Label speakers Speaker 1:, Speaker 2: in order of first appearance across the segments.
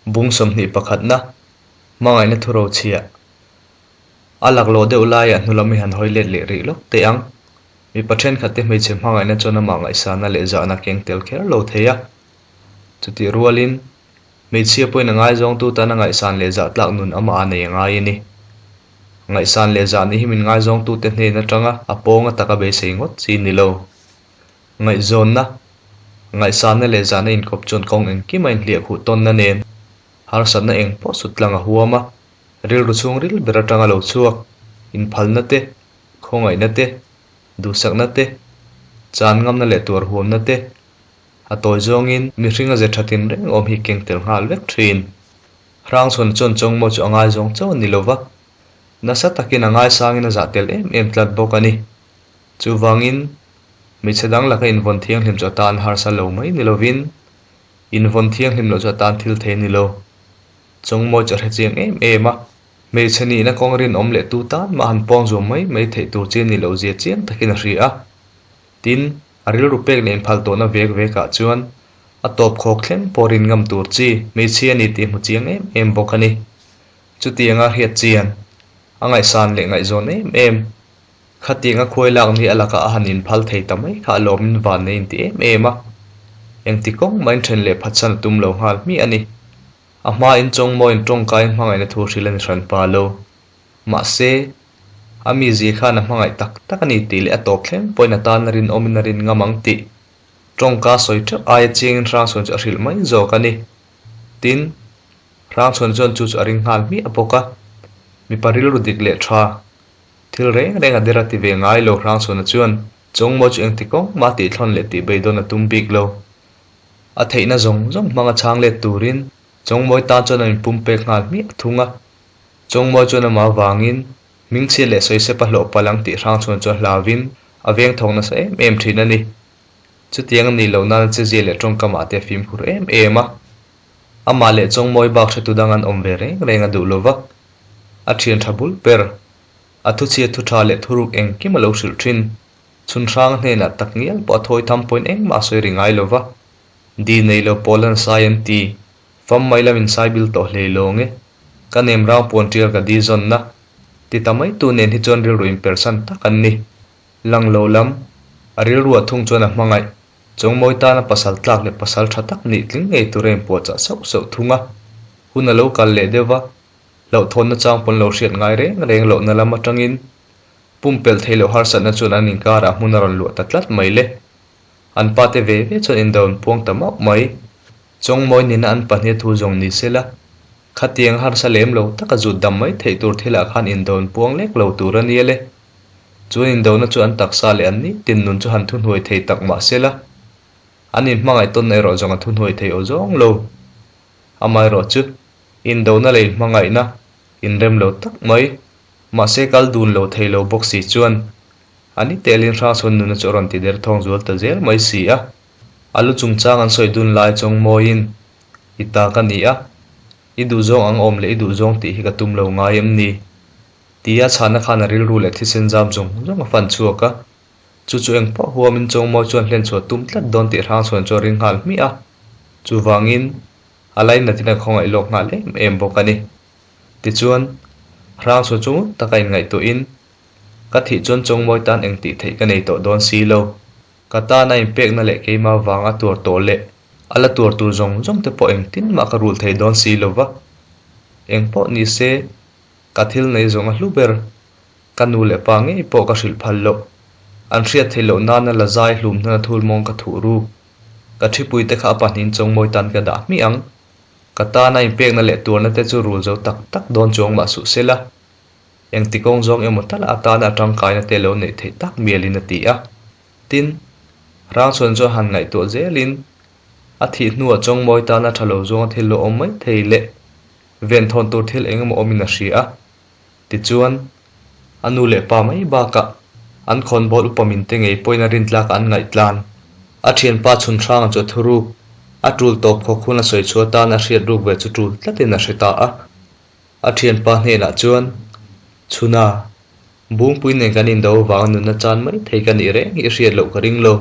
Speaker 1: Bung 21 na, Hmangaihna thurochhiah. A laklawh deuh laiah hnulam i han hawi let leh rih lawk teh ang. Mipa thenkhatte hmeichhe hmangaihna chuan amah ngaihsana leh zahna keng tel kher lo thei a. Chutih rualin, hmeichhia pawhin a ngaizawngtu tana ngaihsan leh zah tlak nun amah a nei a ngai a ni. Ngaihsan leh zah nih hi min ngaizawngtute hnen atanga a pawnga taka beisei ngawt chi ni lo. Ngaihzawnna, ngaihsanna leh zahna inkawp chuan kawng engkim a inhliah khuh tawnna nen harsatna eng pawh sut tlang a huam a, rilru chhungril ber atanga lo chhuak, inphalna te, khawngaihna te, duhsakna te, chan ngamna leh tuar huamna te, a tawi zawngin mihring a ze tha tinreng awm hi keng tel nghal vek thin. Hrangchhawn chuan Chawngmaw chu a ngaizawng chauh a ni lova, nasa takin a ngaisangin a zah tel em em tlat bawk a ni. Chuvangin, hmeichhe dang laka invawn thianghlim chu atan harsa lo mai ni lovin, invawn thianghlim loh chu atan thil thei a ni lo. Chawngmawi chu a hre chiang em em a, hmeichhe nihna kawng rinawm leh tu tan mah han pawng zuam mai mai theih tur chi a nih loh zia chiang takin a hria a. Tin, a rilru pek leh inphal tawhna vek vekah chuan a tawp khawk thleng pawh rin ngam tur chi hmeichhia a ni tih hmu chiang em em bawk a ni. Chutianga hriat chian, a ngaihsan leh ngaihzawn em em. Khatiang a khuai lak ni a lakah a han inphal thei ta mai kha a lawmin van nei inti em em a. Engti kawng mahin then leh phatsan a tum lo nghal hmiah a ni. A hmain Chawngmawiin tawngkaiin hmangaihna thu hrilh a ni hran pa lo. Mahse, a mizia khan a hmangaih tak tak a ni tih leh a tawp thleng pawhin a tan a rinawmin a rin ngam ang tih tawngka sawi teuh aia chiangin Hrangchhuan chu a hrilh mai zawk a ni. Tin, Hrangchhuan chuan chu chu a ring nghal hmiah bawk a. Mipa rilru dik leh tha. Thil reng reng a der a ti ve ngai lo Hrangchhuana chuan Chawngmaw chu engti kawng mah tih thlawn leh tih beidawn a tum bik lo. A theihna zawng zawng hmanga chhang let turin Chawngmawi tan chuan a inpum pek nghal hmiah thung a. Chawngmawi chuan amah avangin hmingchhia leh sawisep a hlawh palh ang tih Hrangchhuana chu a hlauvin a veng thawk nasa em em thin a ni. Chutiang a nih loh nan a chezia leh tawngkamah te a fimkhur em em a. Amah leh Chawngmawi bak hretu dang an awm ve reng reng a duh lova. A thian tha bul ber. A thuchhia thu tha leh thuruk engkim a lo hrilh thin. Chhun hrang hnenah tak ngial pawh a thawi tham pawhin engmah a sawi ri ngai lova. Di nei lo pawl an sai an ti. Fam mai lam in sai bil tawh hlei lawng e. Ka nem rang puan tial ka di zawnna. Ti ta mai tu nen hi chuan rilru inpersan tak an ni. Lang lo lam, a rilru a thung chuan a hmangaih. Chawngmawi tana pasal tlak leh pasal tha tak nih tling ngei tura inpuahchah sauh sauh thung a. Hun a lo kal leh deuh va, hlauhthawnna chang pawn lo hriat ngai reng reng lohna lam atangin pumpelh theih loh harsatna chuan an inkarah hmun a rawn luah ta tlat mai le. An pate ve ve chuan indo an puang ta mauh mai. Chawngmawi nena an pahnih thu zawng ni se la, khatiang harsa lem lo taka zut dam mai theih tur thilah khan indo an puang lek lo tur a nia le. Chuan indona chu an taksa leh an nitin nun chu han thuhnuai thei tak mah se la, an inhmangaih tawn erawh zawng a thuhnuai thei aw zawng lo. Amaherawh chu, indona leh inhmangaihna inrem lo tak mai, mahse kal dun lo thei lo bawk si chuan, a ni telin Hrangchhawn nuna chu a rawn ti der thawng zual ta zel mai si a. A lu chungchang an sawi dun lai chawng mawiin, I ta ka ni a, i duhzawng ang awm leh i duhzawng tih hi ka tum lo ngai em ni? Tia chhana khan a rilru leh thisen zam zawng zawng a fan chhuak a. Chu chu eng pawh huamin Chawngmawi chuan hlen chhuah tum tlat dawn tih Hrangchhuan chu a ring nghal hmiah a. Chuvangin, a lainatin a khawngaih lawk nghal em em bawk a ni. Tichuan, Hrangchhuan chu ngun taka inngaihtuahin, Ka thih chuan Chawngmawi tan eng tih theih ka nei tawh dawn si lo. Ka tan a inpekna leh keimah vang a tuar tawh leh a la tuar tur zawng zawng te pawh engtin mah ka rulh thei dawn si lo va. Eng pawh ni se, Ka thil nei zawng a hlu ber. Ka nu leh pa ngei pawh ka hrilh phal loh. An hriat theih loh nana la zai hlum hnana thul mawng ka thuh ruk. Ka thipui te kha a pahnihin chawngmawi tan ka dah hmiah ang. Ka tana inpekna leh tuarna te chu rul zo tak tak dawn chuang mah suh sela. Engti kawng zawng emaw tal atana a tangkaina te lo neih theih tak mialin a ti a. Tin, Rangchhuan chuan han ngaihtuah zelin a thih hnuah chawngmawi tana tha lo zawnga thil lo awm mai thei leh Venthawn tur thil eng emaw awmin a hria a, tichuan, a nu leh pa mai bakah an khawnbawl upa min te ngei pawhin a rintlak an ngaihtlan. A thianpa chhun hranga chu a thu ruk, a tul tawp khawk hun a sawi chhuah atan a hriat ruk ve chu tul tlatin a hre ta a. A thianpa hnenah chuan, Chhuna, Bungpui nen kan indo avanga nunna chan mai thei ka nih reng hi i hriat loh ka ring lo.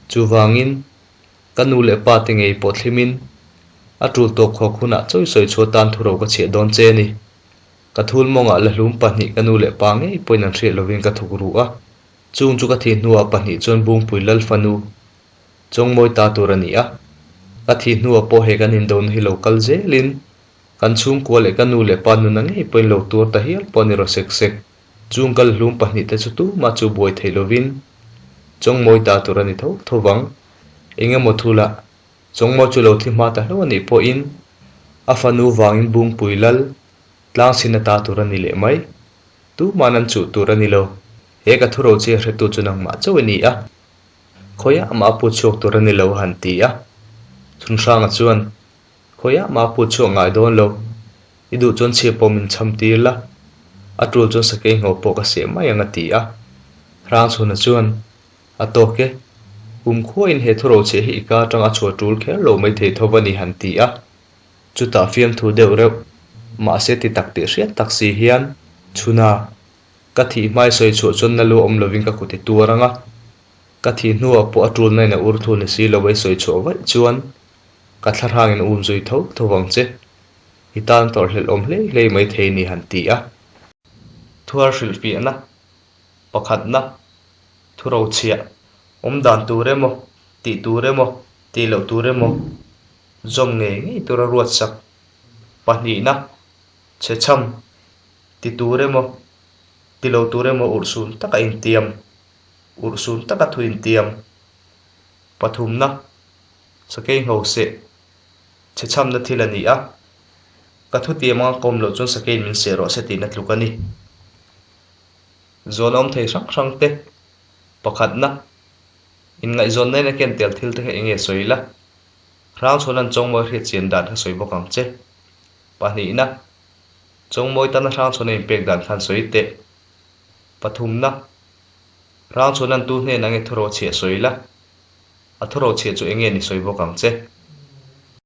Speaker 1: Chuvangin, ka nu leh pa te ngei pawh thlimin. A tul tawp khawk hunah chawi sawi chhuah tan thuro ka chhiah dawn che a ni. Ka thul mawngah la hlum pahnih ka nu leh pa ngei pawhin an hriat lovin ka thuk ru a. Chung chu ka thih hnuah pahnih chuan Bungpui Lalfanu Chawngmawi ta tur a ni a. Ka thih hnuah pawh he kan indona hi lo kal zelin kan chhungkua leh ka nu leh pa nuna ngei pawhin lo tuar ta hial pawh a ni rawh sek sek. Chung kal hlum pahnihte chu tumah chu buai theih lovin Chawngmawi ta tur a ni tho tho vang. Eng emaw thulah Chawngmawi chu lo thi hma ta hlauh a nih pawhin a fanu vangin Bungpui Lal Tlangchhin a ta tur a ni leh mai. Tuman an chuh tur a ni lo. He ka thuro che hretu chu nangmah chauh i ni a. Khawiah mah a put chhuak tur a ni lo a han ti a. Chhunhranga chuan, Khawiah mah a put chhuak ngai dawn lo. I duh chuan chhia pawh min cham tir la. A tul chuan sakei ngho pawh ka seh mai ang a ti a. Hrangchhuna chuan, A tawk e. Kumkhuain he thuro chhiah hi i ka atang a chhuah tul kher lo mai thei tho va ni han ti a. Chutah fiamthu deuh reuh, mahse ti tak tih hriat tak si hian, Chhuna, ka thih hmai sawi chhuah chuan na lu awm lovin ka kut i tuar ang a, ka thih hnuah pawh a tulna in a ur thu ni si lo a i sawi chhuah vaih chuan ka thlahrangin a um zui tho tho vang che. I tan tawrhhlelh awm hlei hlei mai thei ni han ti a. Thuar hrilhfiahna pakhatna thurochhiah awm dan tur emaw, tih tur emaw, tih loh tur emaw, Zawm ngei ngei tura ruatsak pahnihna chhe chham ti tur emaw ti lo tur emaw urhsun taka intiam urhsun taka thu intiam pathumna sakei ngho seh chhe chhamna thil a ni a, ka thutiam anga kawm loh chuan sakeiin min seh rawh se tihna tluk a ni. Zawn awm thei hrang hrang te pakhatna inngaihzawnna in a ken tel thil te kha eng nge sawi la? Hrangchhuan an Chawngmawi hriat chian dan kha sawi bawk ang che. Pahnihna, Chawngmawi tana Hrangchhuan a inpek dan khan sawi teh. Pathumna, Hrangchhuan an tu hnenah nge thuraw chhiah sawi la? A thuraw chhiah chu eng nge ni sawi bawk ang che.